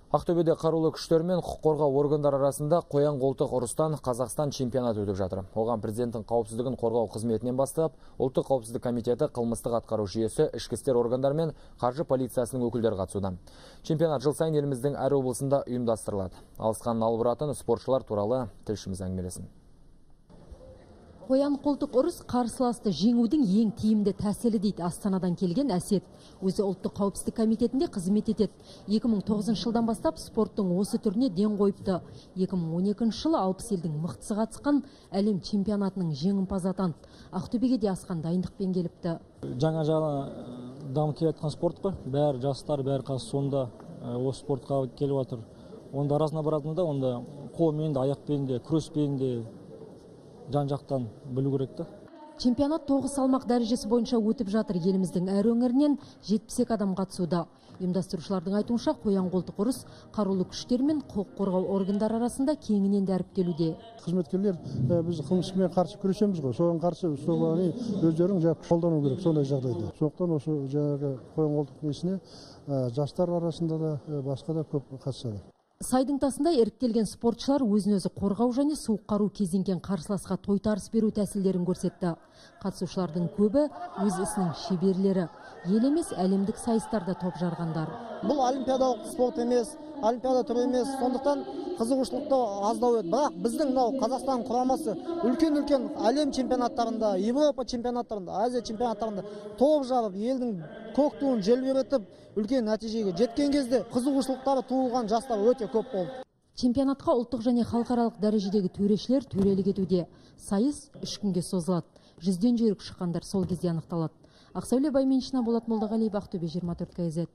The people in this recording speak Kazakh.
Ақтөбеде қарулы күштер мен құқық қорғау органдары арасында қоян қолтық ұрыстан Қазақстан чемпионаты өтіп жатыр. Оған президенттің қауіпсіздігін қорғау қызметінен бастап, Ұлттық қауіпсіздік комитеті, қылмыстық атқару жүйесі, ішкі істер органдары мен қаржы полициясының өкілдері қатысуда. Чемпионат жыл сайын еліміздің әр облысында ұйымдастырылады. Алысқанын алып ұратын спортшылар туралы тілшіміз әңгімелесін. Қоян қолтық ұрыс қарсыласты жеңудің ең тиімді тәсілі дейді Астанадан келген Әсет. Өзі Ұлттық қауіпсіздік комитетінде қызмет етеді. 2009 жылдан бастап спорттың осы түріне ден қойыпты. 2012 жылы 60 елдің мықтысы қатысқан әлем чемпионатының жеңімпазы атанды. Ақтөбеге де асқан дайындықпен келіпті. Жаңа дамып келе жатқан спорт қой. Бәрі жастар, бәрі қазір сонда осы спортқа келіп жатыр. Онда разнообразно да, онда қолмен де, аяқпен де, күреспен де жан-жақтан білу керек та. Чемпионат 9 салмақ дәрежесі бойынша өтіп жатыр. Еліміздің әр өңірінен 72 адам қатысуда. Ұйымдастырушылардың айтуынша, қоян қолтық ұрыс қарулы күштер мен құқық қорғау органдары арасында кеңінен дәріптелуде. Қызметкерлер біз қылмыспен қарсы күресеміз ғой, соған қарсы соған өздерің қолдану керек сондай жағдайда. Сондықтан осы жаңағы қоян қолтық несіне жастар арасында да басқа да көп қатысады. Сайдың тасында іріктелген спортшылар өзін-өзі қорғау және суық қару кезенген қарсыласқа тойтарыс беру тәсілдерін көрсетті. Қатысушылардың көбі өз ісінің шеберлері. Ел емес, әлемдік сайыстарда топ жарғандар. Бұл олимпиадалық спорт емес, олимпиада түрі емес, сондықтан қызығушылықты аздау еді. Бірақ біздің мынау Қазақстан құрамасы үлкен-үлкен әлем чемпионаттарында, Европа чемпионаттарында, Азия чемпионаттарында топ жарып, елдің көк туын желбіретіп, үлкен нәтижеге жеткен кезде қызығушылықтары туылған жастар өте көп болды. Чемпионатқа ұлттық және халықаралық дәрежедегі төрешілер төрелік етуде. Сайыс 3 күнге созылады. 100-ден жүйрік шыққандар сол кезде анықталады. Ақсәуле Байменшина, Болат Молдағалиев, Ақтөбе 24 KZ.